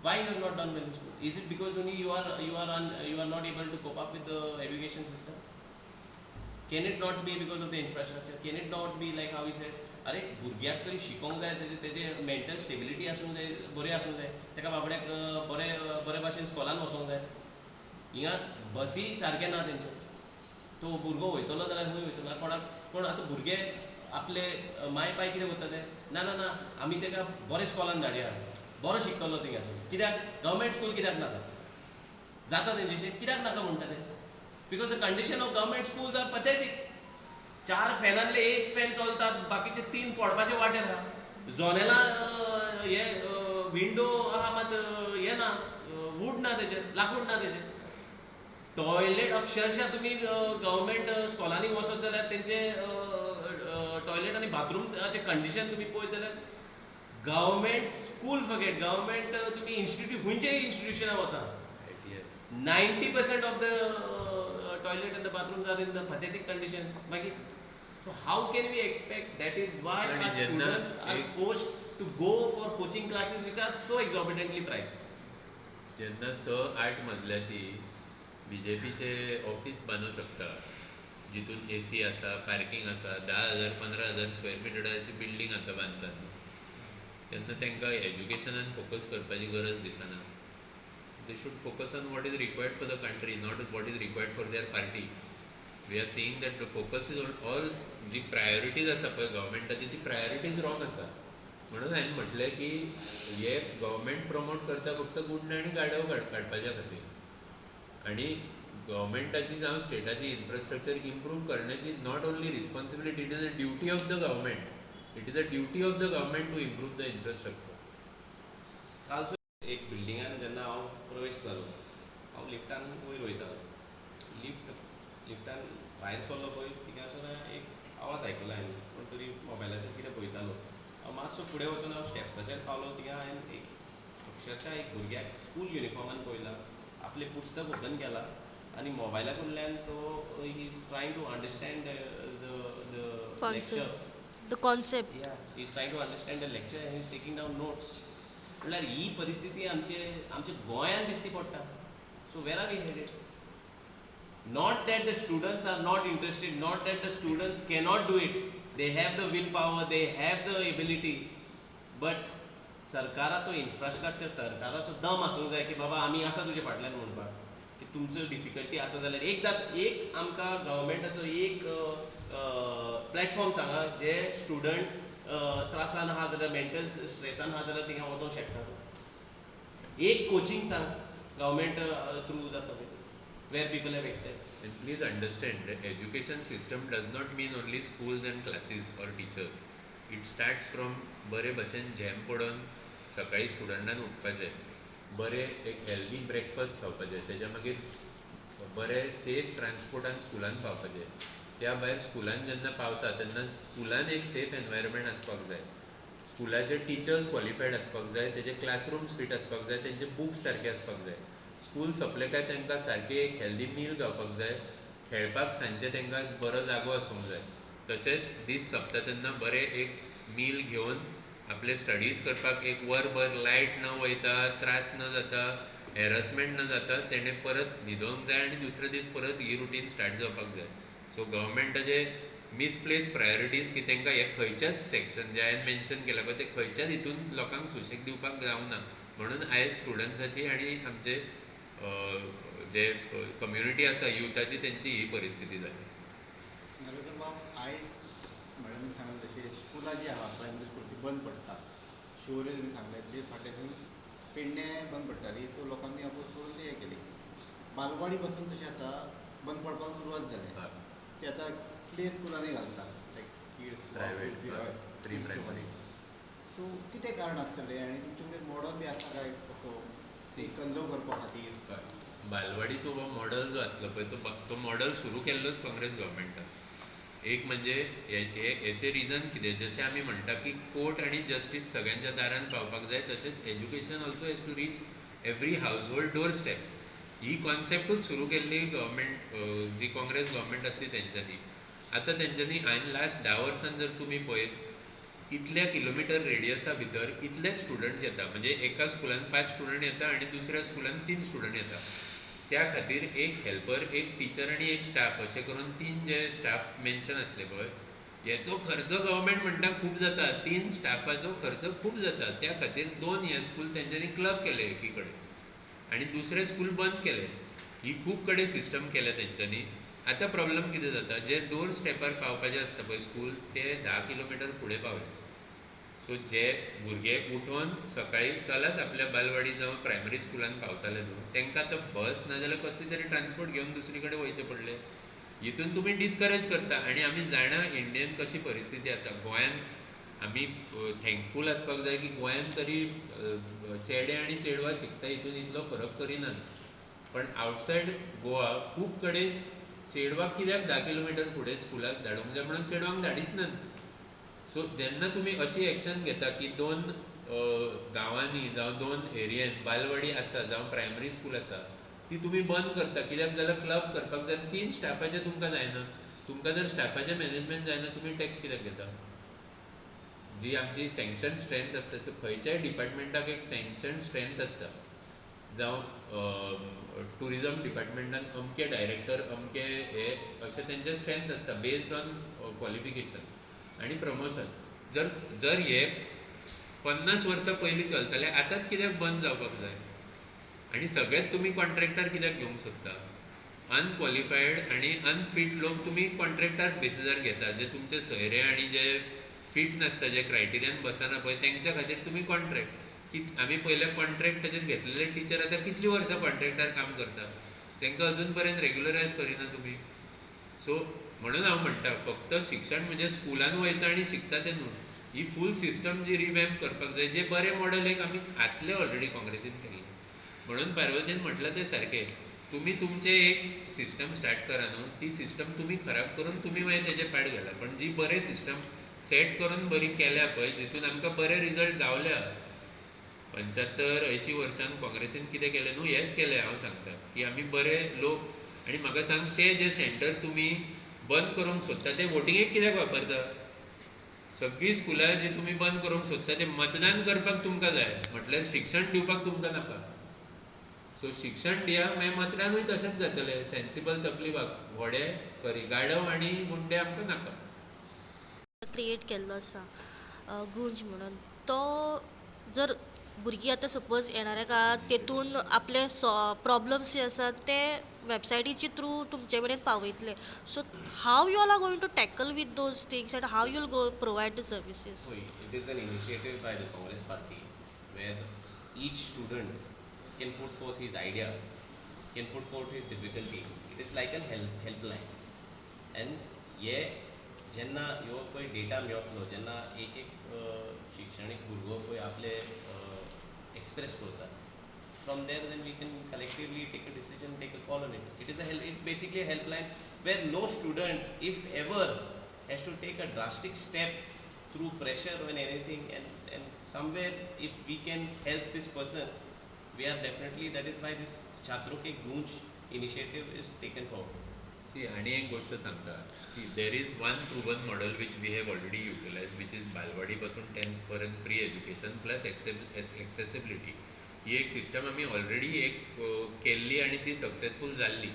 Why you have not done well in school? Is it because only you are not able to cope up with the education system? Can it not be because of the infrastructure? Can it not be like how we said, अरे भुरग्याक तरी शिकोंक जाय, तेजे तेजे मेंटल स्टेबिलिटी आसूंक जाय, बरी आसूंक जाय, तेका बाबड्याक बरे बरे भाशेन स्कॉलान वचोंक जाय. हिंगा बसी सारकें ना तेंचें. तो भुरगो वयतलो जाल्यार खंय वयतलो? कोणाक कोण आतां भुरगे आपले माय पाय कितें करता ते, ना ना ना, आमी तेका बरे स्कॉलान धाडया, बरो शिकतलो थिंगासून. कित्याक गव्हर्मेंट स्कूल कित्याक नाका जाता तेंच्याशी? कित्याक नाका म्हणटा ते? Because the condition of government schools are pathetic. चार फॅनांतले एक फॅन चलतात, बाकीचे तीन पडपाचे वाटेर आहा. जनेलां हे विंडो आहा मात हे ना, वूड ना तेजेर, लाकूड ना तेजेर. टॉयलेट अक्षरशः तुमी गव्हर्मेंट स्कॉलांनी वचत जाल्यार तेंचे टॉयलेट आनी बाथरूमाचें कंडिशन तुमी पळयत जाल्यार, गव्हर्मेंट स्कूल फॉरगेट, गव्हर्मेंट तुमी इन्स्टिट्यूट, खंयचेय इन्स्टिट्युशनाक वचा, 90% of the toilet and the bathrooms are in the pathetic condition. मागीर so how can we expect? That is why our students are forced to go for coaching classes, which are so exorbitantly priced. जेन्ना 6-8 मजल्याची बीजेपीचे ऑफिस बांदूंक शकता, जितून एसी आसा, पार्किंग आसा, 10,000 15,000 स्क्वेअर मिटराची बिल्डींग आतां बांदतात न्हू, तेन्ना तांकां एज्युकेशनान फोकस करपाची गरज दिसना. They should focus on what is required for the country, not what is required for their party. We are seeing that the focus is on all ji priorities आसा पळय गव्हर्मेंटाची, ती प्रायोरिटीज रॉंग आसा. म्हणून हांवें म्हटलें की हे गव्हर्मेंट प्रमोट करता फक्त गुंड आनी गाडव काडपाच्या खातीर. आनी गव्हर्मेंटाची जावं स्टेटाची इन्फ्रास्ट्रक्चर इम्प्रूव करण्याची not only responsibility, it is a duty of the government. It is a duty of the government to improve the infrastructure. कालचो एक बिल्डिंगान जेन्ना हांव प्रवेश जालो, हांव लिफ्टान वयर वयतालो. लिफ्टान भायर सरलो पळय, थिंगासून एक आवाज आयकलो हांवें, कोण तरी मोबायलाचेर कितें पळयतालो. हांव मातसो फुडें वचून हांव स्टेप्साचेर पावलो. थिंगा हांवें एक अक्षरशा एक भुरग्याक स्कूल युनिफॉर्मान पळयला. आपलें पुस्तक ओपन केलां आनी मोबायला कडल्यान तो he is trying to understand the lecture. The concept. Yeah, he is trying to understand the lecture and he is taking down notes. म्हणल्यार ही परिस्थिती आमचे आमच्या गोंयांत दिसती पडटा. So where are we headed? Not that the students are not interested, not that the students cannot do it. They have the will power, they have the ability, but सरकाराचो इन्फ्रास्ट्रक्चर, सरकाराचो दम आसूंक जाय की बाबा आमी आसा तुजे फाटल्यान म्हणपाक की तुमचो डिफिकल्टी आसा जाल्यार एकदां एक आमकां गव्हर्मेंटाचो एक प्लॅटफॉर्म सांगा, जे स्टुडंट त्रासान आहा जाल्यार, मेंटल स्ट्रेसान आहा जाल्यार थिंगा वचोंक शकता. एक कोचिंग सांग गव्हर्मेंट थ्रू जाता where people have access. And please understand, the education system does not mean only schools and classes or teachers. It starts from बरे भशेन झेम पडोन सकाळी स्टुडंटान उठपाचें, बरें एक हेल्दी ब्रेकफास्ट खावपाचें, तेज्या मागीर बरें सेफ ट्रान्सपोर्टान स्कुलान पावपाचें. त्या भायर स्कुलान जेन्ना पावता तेन्ना स्कुलान एक सेफ एनवायरमेंट आसपाक जाय. स्कुलाचे टिचर्स क्वॉलिफायड आसपाक जाय, तेजे क्लासरूम्स फिट आसपाक जाय, तेंचे बुक्स सारके आसपाक जाय. स्कूल सोंपलें काय तांकां सारकें एक हेल्दी मील गावपाक जाय. खेळपाक सांजचें तांकां बरो जागो आसूंक जाय. तशेंच दीस सोंपता तेन्ना बरें एक मील घेवन आपले स्टडीज करपाक एक वरभर लायट न वयता, त्रास न जाता, हॅरसमेंट न जाता तेणें परत न्हिदोंक जाय आनी दुसरे दीस परत ही रुटीन स्टार्ट जावपाक जाय. सो गव्हर्मेंटाचे मिसप्लेस प्रायोरिटीज की तांकां हे खंयच्याच सेक्शन जे हांवें मेन्शन केला पळय ते खंयच्याच हितून लोकांक सुशेग दिवपाक जावंक ना. म्हणून आयज स्टुडंट्साची आनी आमचे जे कम्युनिटी आसा युथाची तेंची ही परिस्थिती जाली. नार्वेकर बाब, आयज मॅडमीन सांगलें तशें स्कुलां जी आहा प्रायमरी स्कूल ती बंद पडटा. शिवोले तुमी सांगलें जे फाटल्यान पेडणे बंद पडटाली, सो लोकांनी अपोज करून ते हें केली. बालवाडी पासून तशें आतां बंद पडपाक सुरवात जाली. ते आतां प्ले स्कुलांनी घालता, लायक kids private, pre primary. So कितें कारण आसतलें आनी तुमचे कडेन मॉडल बी आसा काय कसो कन्जर्व करपा खातीर? बालवाडीचो हो मॉडल जो आसलो पळय तो मॉडल सुरू केल्लोच काँग्रेस गव्हर्मेंटान. एक म्हणजे हेचें रिजन कितें, जशें आमी म्हणटा की कोर्ट आनी जस्टीस सगळ्यांच्या दारान पावपाक जाय, तशेंच education also has to reach every household door step. ही कॉन्सेप्टूच सुरू केल्ली गव्हर्मेंट जी काँग्रेस गव्हर्मेंट आसली तेंच्यांनी. आतां तेंच्यांनी हांवें लास्ट 10 वर्सान जर तुमी पळयत इतल्या किलोमिटर रेडियसा भितर इतलेच स्टुडंट्स येता. म्हणजे एका स्कुलान 5 स्टुडंट येता आनी दुसऱ्या स्कुलान 3 स्टुडंट येता. त्या खातीर एक हेल्पर, एक टिचर आनी एक स्टाफ अशें करून 3 जे स्टाफ मेन्शन आसले पळय, हेचो खर्च गव्हर्मेंट म्हणटा खूब जाता. 3 स्टाफाचो खर्च खूब जाता. त्या खातीर 2 हे स्कूल तेंच्यांनी क्लब केले एकी कडेन आनी दुसरे स्कूल बंद केले. ही खूब कडेन सिस्टम केल्या तेंच्यांनी. आतां प्रॉब्लम कितें जाता, जे डोर स्टेपार पावपाचे आसता पळय स्कूल ते 10 किलोमिटर फुडें पावले. सो जे भुरगे उठोन सकाळी चलत आपल्या बालवाडी जावं प्रायमरी स्कुलान पावताले न्हू, तांकां आतां बस ना जाल्यार कसली तरी ट्रान्सपोर्ट घेवन दुसरी कडेन वयचें पडलें. हितून तुमी डिस्करेज करता. आनी आमी जाणा इंडियन कशी परिस्थिती आसा. गोंयांत आमी थँकफूल आसपाक जाय की गोंयांत तरी चेडे आनी चेडवां शिकता हितून इतलो फरक करिनात. पण आवटसायड गोवा खूब कडेन चेडवाक कित्याक 10 किलोमिटर फुडें स्कुलाक धाडूंक जाय म्हणून चेडवांक धाडीत नात. सो जेन्ना तुमी अशी एक्शन घेता की 2 गांवांनी जावं 2 एरियेन बालवाडी आसा जावं प्रायमरी स्कूल आसा ती तुमी बंद करता कित्याक जाल्यार क्लब करपाक जाय 3 स्टाफाचें तुमकां जायना. तुमकां जर स्टाफाचें मॅनेजमेंट जायना तुमी टॅक्स कित्याक घेता? जी आमची सँक्शन स्ट्रेंथ आसता, खंयच्याय डिपार्टमेंटाक एक सँक्शन स्ट्रेंथ आसता. जावं ट्युरिजम डिपार्टमेंटान अमके डायरेक्टर अमके हे अशें तेंचे स्ट्रेंथ आसता बेस्ड ऑन क्वॉलिफिकेशन आनी प्रमोशन. जर जर हे 50 वर्सां पयलीं चलताले आतांच कित्याक बंद जावपाक जाय? आनी सगळेच तुमी कॉन्ट्रॅक्टर कित्याक घेवंक सोदता? अनक्वॉलिफायड आनी अनफीट लोक तुमी कॉन्ट्रॅक्टर बेसिसार घेता, जे तुमचे सोयरे आनी जे फीट नासता, जे क्रायटेरियान बसना पळय तेंच्या खातीर तुमी कॉन्ट्रॅक्ट. आमी पयले कॉन्ट्रॅक्टाचेर घेतलेले टिचर आतां कितलीं वर्सां कॉन्ट्रॅक्टार काम करता, तांकां अजून पर्यंत रेगुलरायज करिना तुमी. सो म्हणून हांव म्हणटा फक्त शिक्षण म्हणजे स्कुलान वयता आनी शिकता तें न्हू, ही फूल सिस्टम जी रिवॅम्प करपाक जाय. जे बरे मॉडल एक आमी आसले ऑलरेडी काँग्रेसीन केल्ले. म्हणून पार्वतीन म्हटलां तें सारकें, तुमी तुमचें एक सिस्टम स्टार्ट करा न्हू, ती सिस्टम तुमी खराब करून तुमी मागीर तेजें पाड घाला. पण जी बरें सिस्टम सेट करून बरी केल्या पळय, जितून आमकां बरे रिजल्ट गावल्या. 75-80 वर्सां काँग्रेसीन कितें केलें न्हू, हेंच केलें. हांव सांगता की आमी बरे लोक. आनी म्हाका सांग, ते जे सेंटर तुमी बंद करूंक सोदता ते वोटिंगेक कित्याक वापरता? सगळीं स्कुलां जी तुमी बंद करूंक सोदता ते मतदान करपाक तुमकां जाय, म्हटल्यार शिक्षण दिवपाक तुमकां नाका. सो शिक्षण दिया मागीर मतदानूय तशेंच जातलें. सेन्सिबल तकली घोडे सॉरी गाडव आनी गुंडे आमकां नाका. क्रिएट केल्लो आसा गुंज म्हणून, तो जर भुरगीं आतां सपोज येणाऱ्या काळांत तेतून आपले प्रॉब्लम्स जे आसात ते वेबसायटीचे थ्रू तुमचे मेरेन पावयतले. So how you all are going to tackle with those things and how you'll go provide the services? It is an initiative by the Congress party where each student can put forth his idea, can put forth his difficulty. It is like an helpline. And ये जेन्ना ह्यो पळय डेटा मेळटलो, जेन्ना एक एक शिक्षणीक भुरगो पळय आपले एक्सप्रेस करता, from there then we can collectively take a decision, take a call on it. It is a help, it's basically a helpline where no student, if ever, has to take a drastic step through pressure or anything, and somewhere if we can help this person, we are definitely, that is why this Chhatron Ke Goonj initiative is taken forward. See, आनी एक गोष्ट सांगता, see there is one proven model which we have already utilized, which is बालवाडी पासून 10th पर्यंत फ्री एज्युकेशन प्लस एक्सेसिबिलिटी. ही एक सिस्टम आमी ऑलरेडी एक केल्ली आनी ती सक्सेसफूल जाल्ली.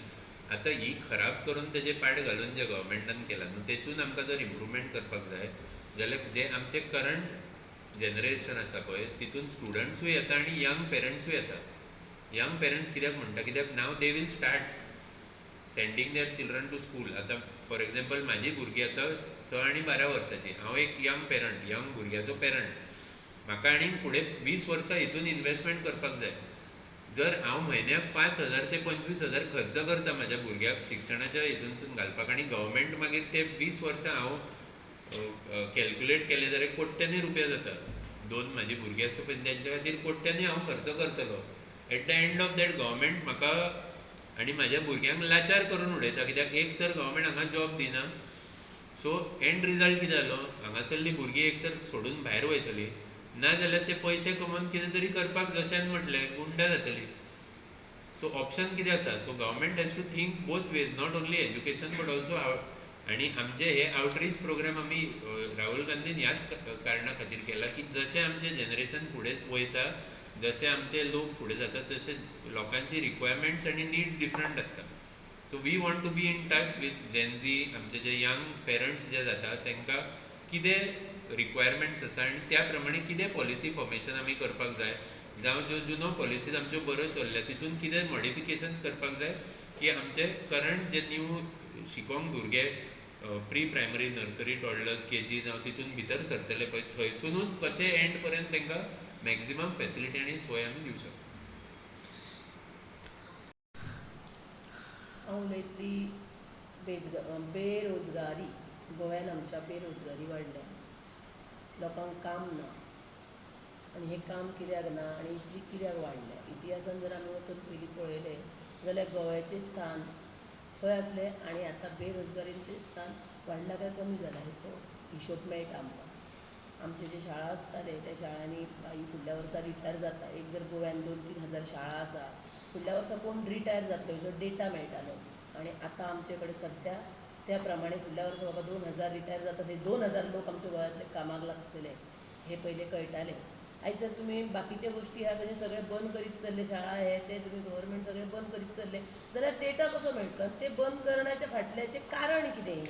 आतां ही खराब करून तेजे पाट घालून जे गव्हर्मेंटान केला न्हू, तेतून आमकां जर इम्प्रुवमेंट करपाक जाय जाल्यार जे आमचे करंट जनरेशन आसा पळय तितून स्टुडंट्सूय येता आनी यंग पेरंट्सूय येता. यंग पेरंट्स कित्याक म्हणटा, कित्याक now they will start sending their children to school. आतां फॉर एग्जाम्पल म्हाजी भुरगीं आतां 6 आनी 12 वर्सांची, हांव एक यंग पेरंट, यंग भुरग्याचो पेरंट, म्हाका आनीक फुडें 20 वर्सां हितून इन्वेस्टमेंट करपाक जाय. जर हांव म्हयन्याक 5,000 ते 25,000 खर्च करता म्हाज्या भुरग्याक शिक्षणाच्या हितूनसून घालपाक, आनी गव्हर्मेंट मागीर ते 20 वर्सां हांव कॅल्क्युलेट केले जाल्यार कोट्यांनी रुपया जाता. 2 म्हाजी भुरगीं आसा पळय तेंच्या खातीर कोट्यांनी हांव खर्च करतलो. At the end of that government म्हाका आनी म्हाज्या भुरग्यांक लाचार करून उडयता, कित्याक एक तर गव्हर्मेंट हांगा जॉब दिना, सो एंड रिजल्ट कितें जालो, हांगासरलीं भुरगीं एक तर सोडून भायर वयतलीं, ना जाल्यार ते पयशे कमोवन कितें तरी करपाक जशें म्हटलें गुंडा जातली. सो ऑप्शन कितें आसा, so government has to think both ways, not only education but also. आनी आमचे हे आवटरीच प्रोग्राम आमी राहुल गांधीन ह्याच कारणा खातीर केला की जशें आमचें जनरेशन फुडें वयता, जशें आमचे लोक फुडें जाता, तशें लोकांची रिक्वायरमेंट्स आनी निड्स डिफरंट आसता. So we want to be in touch with Gen Z, आमचे जे यंग पेरंट्स जे जाता तांकां कितें रिक्वायरमेंट्स आसा आनी त्या प्रमाणे कितें पॉलिसी फॉर्मेशन आमी करपाक जाय, जावं ज्यो जुनो पॉलिसीज आमच्यो बऱ्यो चल्ल्या तितून कितें मॉडिफिकेशन्स करपाक जाय की आमचे करंट जे न्यू शिकोंक भुरगे pre primary, nursery, toddlers, KG जावं तितून भितर सरतले पळय, थंयसुनूच कशें एंड पर्यंत तांकां मॅक्झिमम फॅसिलिटी आनी सोय आमी दिवं शकता. हांव उलयतली बेरोजगारी. गोंयान आमच्या बेरोजगारी वाडल्या, लोकांक काम ना, आनी हें काम कित्याक ना आनी इतली कित्याक वाडल्या, इतिहासान जर आमी वचून पयलीं पळयलें जाल्यार गोव्याचें स्थान खंय आसलें आनी आतां बेरोजगारीचें स्थान वाडलां काय कमी जालां हेचो हिशोब मेळटा आमकां. आमचे जे शाळा आसताले त्या शाळांनी बाई फुडल्या वर्सा रिटायर जाता, एक जर गोव्यान 2-3 हजार शाळा आसा, फुडल्या वर्सा कोण रिटायर जातलो हेचो डेटा मेळटालो. आनी आतां आमचे कडेन सद्या त्या प्रमाणे फुडल्या वर्सा बाबा 2,000 रिटायर जाता, ते 2,000 लोक आमच्या गोंयांतले कामाक लागतले हे पयलें कळटालें. आयज जर तुमी बाकीच्यो गोश्टी ह्या तशें सगळें बंद करीत चल्ले, शाळा हे ते तुमी गव्हर्मेंट सगळें बंद करीत चल्ले जाल्यार डेटा कसो मेळटलो? आनी ते बंद करण्याच्या फाटल्याचें कारण कितें?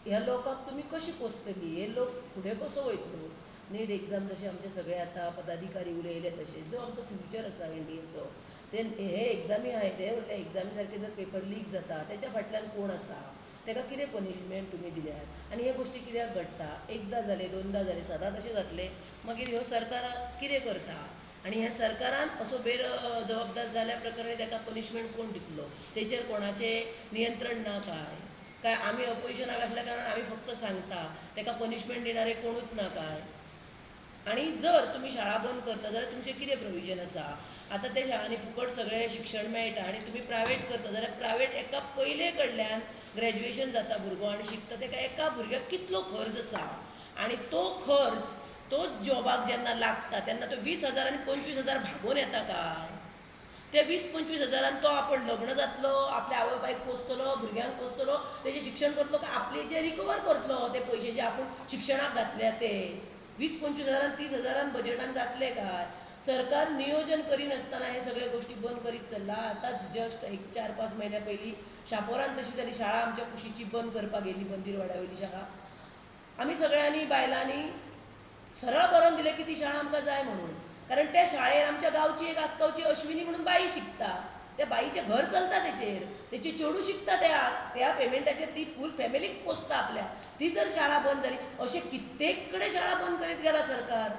ह्या लोकांक तुमी कशी पोसतली? हे लोक फुडें कसो वयतलो? नीट एग्जाम जशे आमचे सगळे आतां पदाधिकारी उलयले तशे जो आमचो फ्युचर आसा इंडियेचो, ते हे एग्जामी आहाय ते व्हडले एग्जामी सारके जर पेपर लीक जाता तेच्या फाटल्यान कोण आसा, ताका कितें पनिशमेंट तुमी दिल्यात, आनी हे गोश्टी कित्याक घडटा? एकदां जालें, दोनदां जालें, सदांच अशें जातलें, मागीर ह्यो सरकारां कितें करता? आनी ह्या सरकारान असो बेजबाबदार जाल्या प्रकरणी ताका पनिशमेंट कोण दितलो? तेचेर कोणाचें नियंत्रण ना काय? काय आमी ऑपोजिशनाक आसल्या कारणान आमी फक्त सांगता, ताका पनिशमेंट दिणारे कोणूच ना काय? आनी जर तुमी शाळा बंद करता जाल्यार तुमचें कितें प्रोविजन आसा? आतां त्या शाळांनी फुकट सगळें शिक्षण मेळटा आनी तुमी प्रायवेट करता जाल्यार प्रायवेट एका पयले कडल्यान ग्रॅज्युएशन जाता भुरगो आनी शिकता, ताका एका भुरग्याक कितलो खर्च आसा, आनी तो खर्च तो जॉबाक जेन्ना लागता तेन्ना तो 20,000 आनी 25,000 भागोवन येता काय? ते 20-25 हजारान तो आपण लग्न जातलो, आपल्या आवय बापायक पोसतलो, भुरग्यांक पोसतलो, तेजें शिक्षण करतलो, काय आपले जे रिकवर करतलो ते पयशे जे आपूण शिक्षणाक घातल्या ते 20-25 हजारान 30 हजारान बजेटान जातले काय? सरकार नियोजन करिनासतना हे सगळे गोश्टी बंद करीत चल्ला. आतांच जस्ट एक 4-5 म्हयन्या पयलीं शापोरान तशी जाली, शाळा आमच्या कुशीची बंद करपाक गेली, बंदीरवाड्या वयली शाळा. आमी सगळ्यांनी बायलांनी सरळ बरोवन दिलें की ती शाळा आमकां जाय म्हणून, कारण त्या शाळेन आमच्या गांवची एक आसगांवची अश्विनी म्हणून बाई शिकता, त्या बाईचें घर चलता तेचेर, तेची चेडूं शिकता, त्या त्या पेमेंटाचेर ती फूल फॅमिलीक पोसता आपल्या. ती जर शाळा बंद जाली, अशें कित्येक कडेन शाळा बंद करीत गेला सरकार.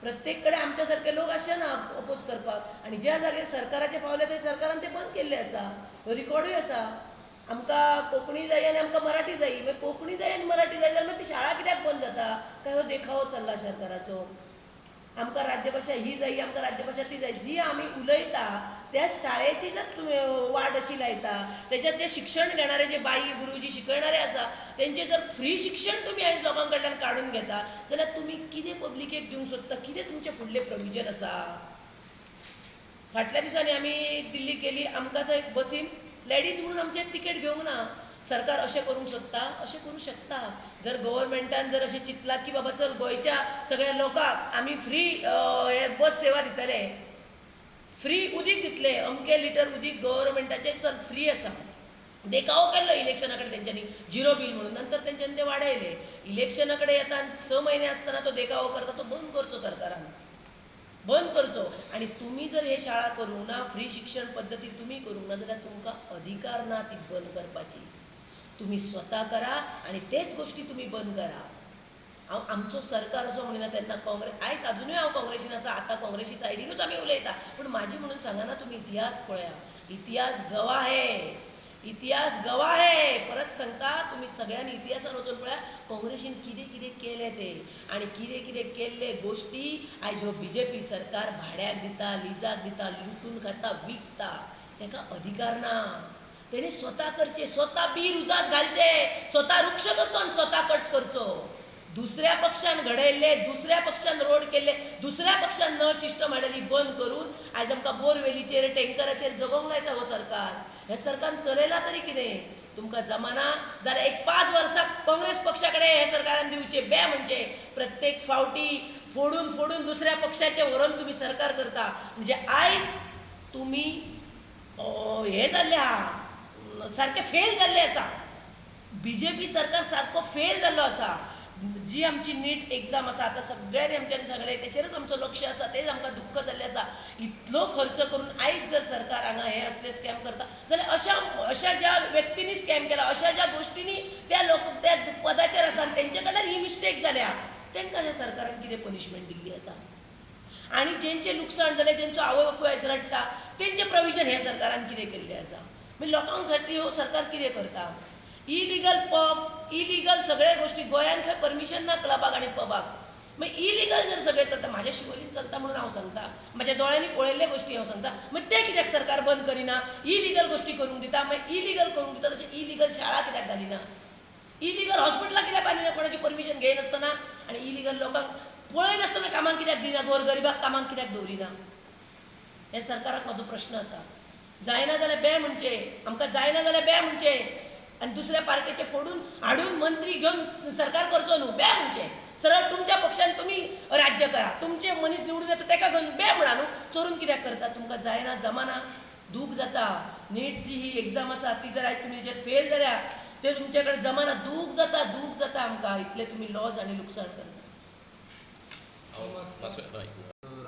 प्रत्येक कडेन आमच्या सारके लोक आसचे ना अपोज करपाक, आनी ज्या जाग्यार सरकाराचे पावले थंय सरकारान ते बंद केल्ले आसा, रिकॉर्डूय आसा. आमकां कोंकणी जाय आनी आमकां मराठी जाय, मागीर कोंकणी जाय आनी मराठी जाय जाल्यार मागीर ती शाळा कित्याक बंद जाता? काय हो देखावो चल्ला सरकाराचो? आमकां राज्यभाशा ही जाय, आमकां राज्यभाशा ती जाय, जी आमी उलयता त्या शाळेची जर तुमी वाट अशी लायता, तेच्यात जे शिक्षण घेणारे जे बाई गुरुजी शिकयणारे आसा तेंचे जर फ्री शिक्षण तुमी आयज लोकां कडल्यान काडून घेता जाल्यार तुमी कितें पब्लिकेक दिवंक सोदता? कितें तुमचें फुडलें प्रोविजन आसा? फाटल्या दिसांनी आमी दिल्लीक गेली, आमकां थंय बसीन लेडीज म्हणून आमचें तिकेट घेवंक ना. सरकार अशें करूंक सोदता, अशें करूं शकता. जर गव्हर्मेंटान जर अशें चिंतलां की बाबा चल गोंयच्या सगळ्या लोकांक आमी फ्री हे बस सेवा दितले, फ्री उदीक दितले, अमके लिटर उदीक गव्हर्मेंटाचें चल फ्री आसा. देखावो केल्लो इलेक्शना कडेन तेंच्यांनी झिरो बील म्हणून, नंतर तेंच्यांनी ते वाडयले. इलेक्शना कडेन येता आनी 6 म्हयने आसतना तो देखावो करता, तो बंद करचो सरकारान, बंद करचो. आनी तुमी जर हे शाळा करूंक ना, फ्री शिक्षण पद्दती तुमी करूंक ना जाल्यार तुमकां अधिकार ना ती बंद करपाची. तुमी स्वता करा आनी तेच गोश्टी तुमी बंद करा. हांव आमचो सरकार असो म्हणिना तेन्ना काँग्रेस, आयज अजुनूय हांव काँग्रेसीन आसा, आतां काँग्रेसी सायडीनूच आमी उलयता, पूण म्हाजी म्हणून सांगना. तुमी इतिहास पळया, इतिहास गवा है, इतिहास गवा है. परत सांगता, तुमी सगळ्यांनी इतिहासान वचून पळया काँग्रेसीन कितें कितें केलें तें आनी कितें कितें केल्ले गोश्टी आयज हो बीजेपी सरकार भाड्याक दिता, लिजाक दिता, लुटून खाता, विकता. ताका अधिकार ना. तेणी स्वता करचें, स्वता बी रुजात घालचें, स्वता वृक्ष करचो आनी स्वता कट करचो. दुसऱ्या पक्षान घडयल्ले, दुसऱ्या पक्षान रोड केल्ले, दुसऱ्या पक्षान नळ सिस्टम हाडली बंद करून आयज आमकां बोरवेलीचेर, टँकराचेर जगोंक लायता हो सरकार. हे सरकारान चलयलां तरी कितें? तुमकां जमाना जाल्यार एक 5 वर्सां काँग्रेस पक्षा कडेन हे सरकारान दिवचें. बे म्हणचे प्रत्येक फावटी फोडून फोडून दुसऱ्या पक्षाचें व्हरोन तुमी सरकार करता. म्हणजे आयज तुमी हे जाल्ले आहा, सारकें फेल जाल्ले आसा. बीजेपी सरकार सारको फेल जाल्लो आसा. जी आमची नीट एग्जाम आसा आतां सगळ्यांनी आमच्यांनी सांगलें, तेचेरूच आमचो लक्ष आसा, तेच आमकां दुख्ख जाल्लें आसा. इतलो खर्च करून आयज जर सरकार हांगा हे असले स्कॅम करता जाल्यार अशा अशा ज्या व्यक्तींनी स्कॅम केला, अशा ज्या गोश्टींनी त्या लोक त्या पदाचेर आसा आनी तेंचे कडल्यान ही मिस्टेक जाल्या, तेंकां ह्या सरकारान कितें पनिशमेंट दिल्ली आसा? आनी जेंचें लुकसाण जालें, जेंचो आवय बापूय आयज रडटा, तेंचें प्रोविजन ह्या सरकारान कितें केल्लें आसा? मागीर लोकां साठी हो सरकार कितें करता? इलिगल पफ, इलिगल सगळे गोश्टी गोंयांत खंय परमिशन ना क्लबाक आनी पबाक. मागीर इलिगल जर सगळें चलता, म्हाज्या शिवोलीन चलता म्हणून हांव सांगता, म्हाज्या दोळ्यांनी पळयल्ले गोश्टी हांव सांगता, मागीर तें कित्याक सरकार बंद करिना? इलिगल गोश्टी करूंक दिता, मागीर इलिगल करूंक दिता तशें इलिगल शाळा कित्याक घालिना? इलिगल हॉस्पिटलां कित्याक बांदिना कोणाची परमिशन घेयनासतना? आनी इलिगल लोकांक पळयनासतना कामांक कित्याक दिना? गोरगरिबाक कामांक कित्याक दवरिना? हे सरकाराक म्हाजो प्रश्न आसा. जायना जाल्यार बे म्हणचें, आमकां जायना जाल्यार बे म्हणचें, आनी दुसऱ्या पार्टेचे फोडून हाडून मंत्री घेवन सरकार करचो न्हू, बे म्हणचें. सरळ तुमच्या पक्षान तुमी राज्य करा, तुमचे मनीस निवडून येता तेका घेवन बे म्हणा न्हू. चोरून कित्याक करता? तुमकां जायना, जमाना, दूख जाता. नीट जी ही एग्जाम आसा ती जर आयज तुमी तेजेर फेल जाल्या ते तुमचे कडेन जमाना, दूख जाता, दूख जाता आमकां. इतले तुमी लॉस आनी लुकसाण करता.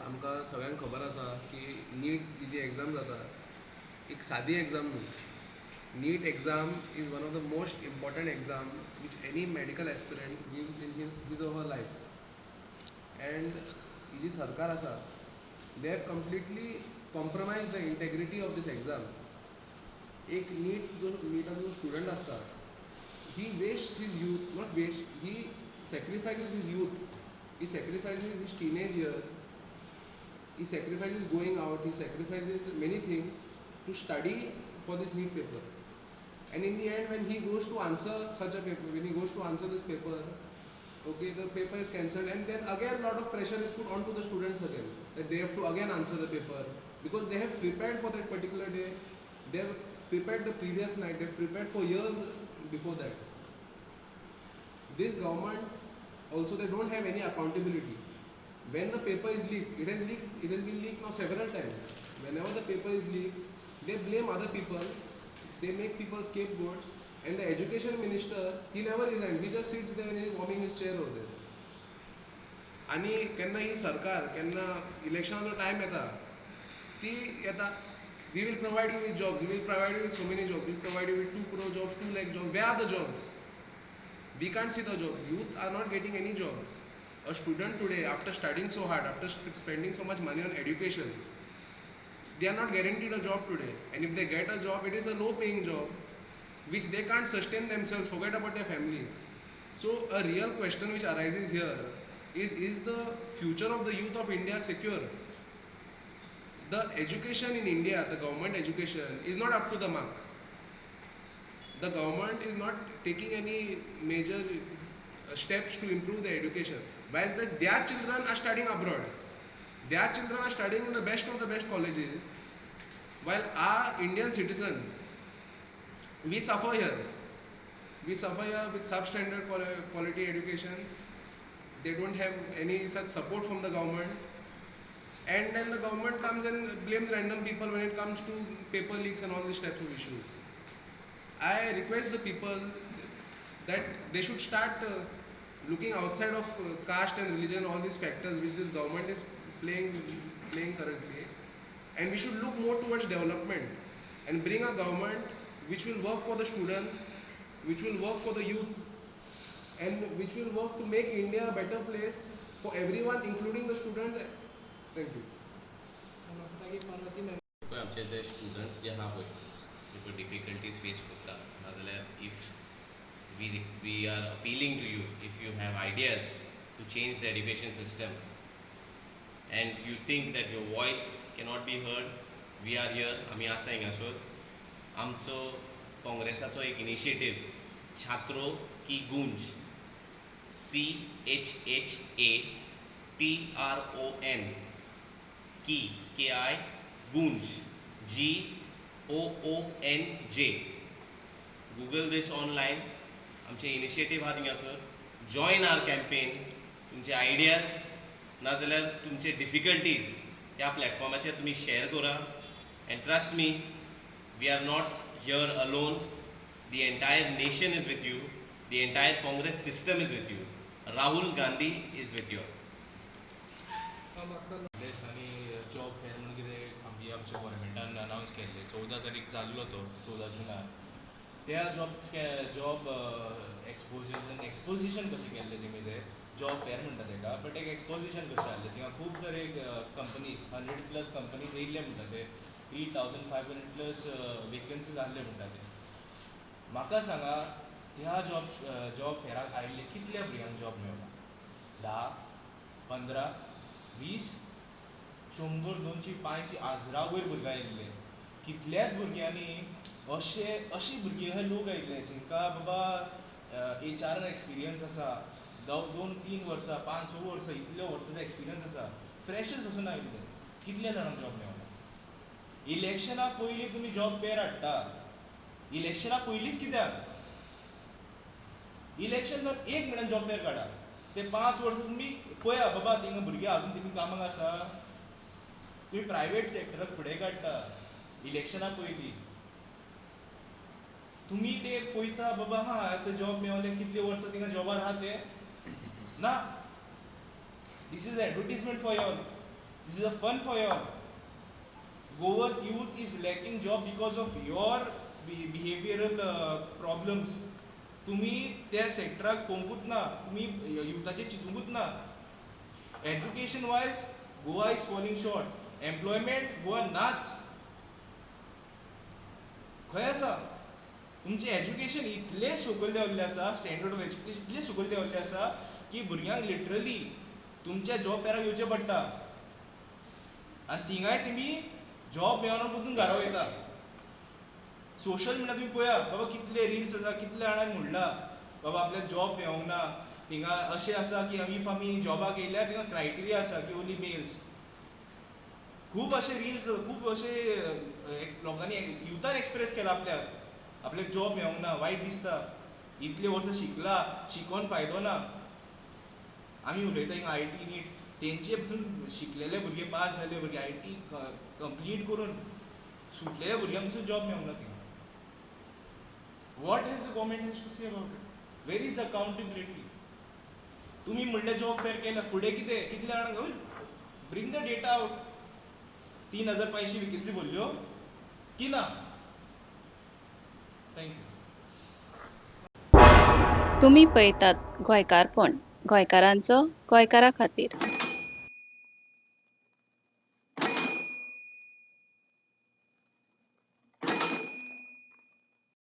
आमकां सगळ्यांक खबर आसा की नीट ही जी एग्जाम जाता एक सादी एग्जाम न्हू. NEET exam is one of the most important exam which any medical aspirant gives in his or her life. And ही जी सरकार आसा, they have completely compromised the integrity of this exam. एक नीट जो नीटाचो जो स्टुडंट आसता, he wastes his youth, not waste, he sacrifices his youth, he sacrifices his teenage years, he sacrifices going out, he sacrifices many things to study for this NEET paper. And in the end, when he goes to answer such a paper, when he goes to answer this paper, okay, the paper is cancelled, and then again a lot of pressure is put onto the students again, that they have to again answer the paper, because they have prepared for that particular day, they have prepared the previous night, they have prepared for years before that. This government also, they don't have any accountability. When the paper is leaked, it has been leaked now several times. Whenever the paper is leaked, they blame other people, they make people scapegoats, and the education minister, he never resigns, he just sits there and he is warming his chair over there. आनी केन्ना ही सरकार, केन्ना इलेक्शनाचो टायम येता, ती येता, we will provide you with jobs, we will provide you with so many jobs, we will provide you with 2 crore jobs, 2 lakh jobs. Where are the jobs? We can't see the jobs. Youth are not getting any jobs. A student today, after studying so hard, after spending so much money on education, they are not guaranteed a job today. And if they get a job, it is a low paying job, which they can't sustain themselves, forget about their family. So a real question which arises here is the future of the youth of India secure? The education in India, the government education, is not up to the mark. The government is not taking any major steps to improve the education. While their children are studying abroad, their children are studying in the best of the best colleges, while our Indian citizens, we suffer here. We suffer here with substandard quality education. They don't have any such support from the government. And then the government comes and blames random people when it comes to paper leaks and all these types of issues. I request the people that they should start looking outside of caste and religion, all these factors which this government is playing currently, and we should look more towards development and bring a government which will work for the students, which will work for the youth, and which will work to make India a better place for everyone, including the students. Thank you. Parvati ma'am. पळय, आमचे जे स्टुडंट्स जे आहा पळय, जे पळय डिफिकल्टीज फेस करता, नाजाल्यार if we are appealing to you, if you have ideas to change the education system and you think that your voice cannot be heard, we are here. आमी आसा हिंगासर. आमचो काँग्रेसाचो एक इनिशिएटीव, छात्रो की गूंज, CHHATRON की KI Goonj GOONJ. Google this online. आमचे इनिशिएटीव आहा थिंगासर. Join our campaign. तुमचे आयडियाज नाजाल्यार तुमचे डिफिकल्टीज त्या प्लॅटफॉर्माचेर तुमी शेअर करा, and trust me, we are not here alone. The entire nation is with you. The entire Congress system is with you. Rahul Gandhi is with you. देस आनी जॉब फेअर म्हणून कितें आमची आमच्या गव्हर्मेंटान अनावन्स केल्लें. 14 तारीख जाल्लो तो, 14 जुनार. त्या जॉब एक्सपोजिशन कशें केल्लें तेमी, तें जॉब फेअर म्हणटा तेका, बट एक एक्सपोजिशन कशें आहलें, थिंगा खूब सारे कंपनीज, 100+ कंपनीज येयल्ले म्हणटा ते, 3500 plus vacancies आहले म्हणटा ते. म्हाका सांगा, ह्या जॉब फेअराक आयिल्ले कितल्या भुरग्यांक जॉब मेवला? 10, 15, 20, 100, 200, 500, हजरा वयर भुरगे आयिल्ले. कितल्याच भुरग्यांनी अशे अशी भुरगीं अहे लोक आयिल्ले जेंकां बाबा एचआरान एक्सपिरियन्स आसा, 2 3 वर्सां, 5 6 वर्सां, इतले वर्सांचो एक्सपिरियन्स आसा, फ्रेशर्स पसून आयिल्ले. कितल्या जाणांक जॉब मेवला? इलेक्शना पयलीं तुमी जॉब फेअर हाडटा. इलेक्शना पयलींच कित्याक? इलेक्शन जावन एक म्हयन्यान जॉब फेअर काडा. ते 5 वर्सां तुमी पळया बाबा थिंगा भुरगे आजून तेमी कामाक आसा. तुमी प्रायवेट सेक्टराक फुडें काडटा इलेक्शना पयलीं. तुमी ते पळयता बाबा हा आतां जॉब मेवले, कितले वर्सां थिंगा जॉबार आहा ते ना. This is advertisement for y'all. This is a fun for y'all. Goan youth is lacking job because of your behavioural problems. तुमी त्या सेक्टराक पळोवंकूच ना, तुमी युथाचेर चिंतुकूच ना. Education wise Goa is falling short. Employment Goa नाच. खंय आसा तुमचें एज्युकेशन? इतलें सकयल देंवल्लें आसा, स्टँडर्ड ऑफ एज्युकेशन इतलें सकयल देंवल्लें आसा की भुरग्यांक लिटरली तुमच्या जॉब फेअराक येवचें पडटा, आनी थिंगाय तुमी जॉब मेळना पसून घरा वयता. सोशल मिडिया तुमी पळया बाबा, कितले रिल्स आसा, कितले जाणांनी म्हणलां बाबा आपल्याक जॉब मेळोंक ना. थिंगा अशें आसा की if आमी जॉबाक येयल्यार थिंगा क्रायटेरिया आसा की ओन्ली मेल्स. खूब अशे रिल्स, खूब अशे लोकांनी युथान एक्सप्रेस केला आपल्याक आपल्याक जॉब मेळोंक ना, वायट दिसता, इतले वर्सां शिकला, शिकोन फायदो ना. आमी उलयता हिंगा IT नीट, तेंचे पसून शिकलेले भुरगे, पास जाल्ले भुरगे, IT complete करून सुटलेल्या भुरग्यांक पसून जॉब मेळोंक ना थिंगा. What is the government has to say about it? Where is the accountability? तुमी म्हणलें जॉब फेअर केल्या, फुडें कितें? कितले जाणांक? Bring the data out. 3500 vacancy भरल्यो की ना? Thank you. तुमी पळयतात गोंयकारपण, गोंयकारांचो गोंयकारा खातीर.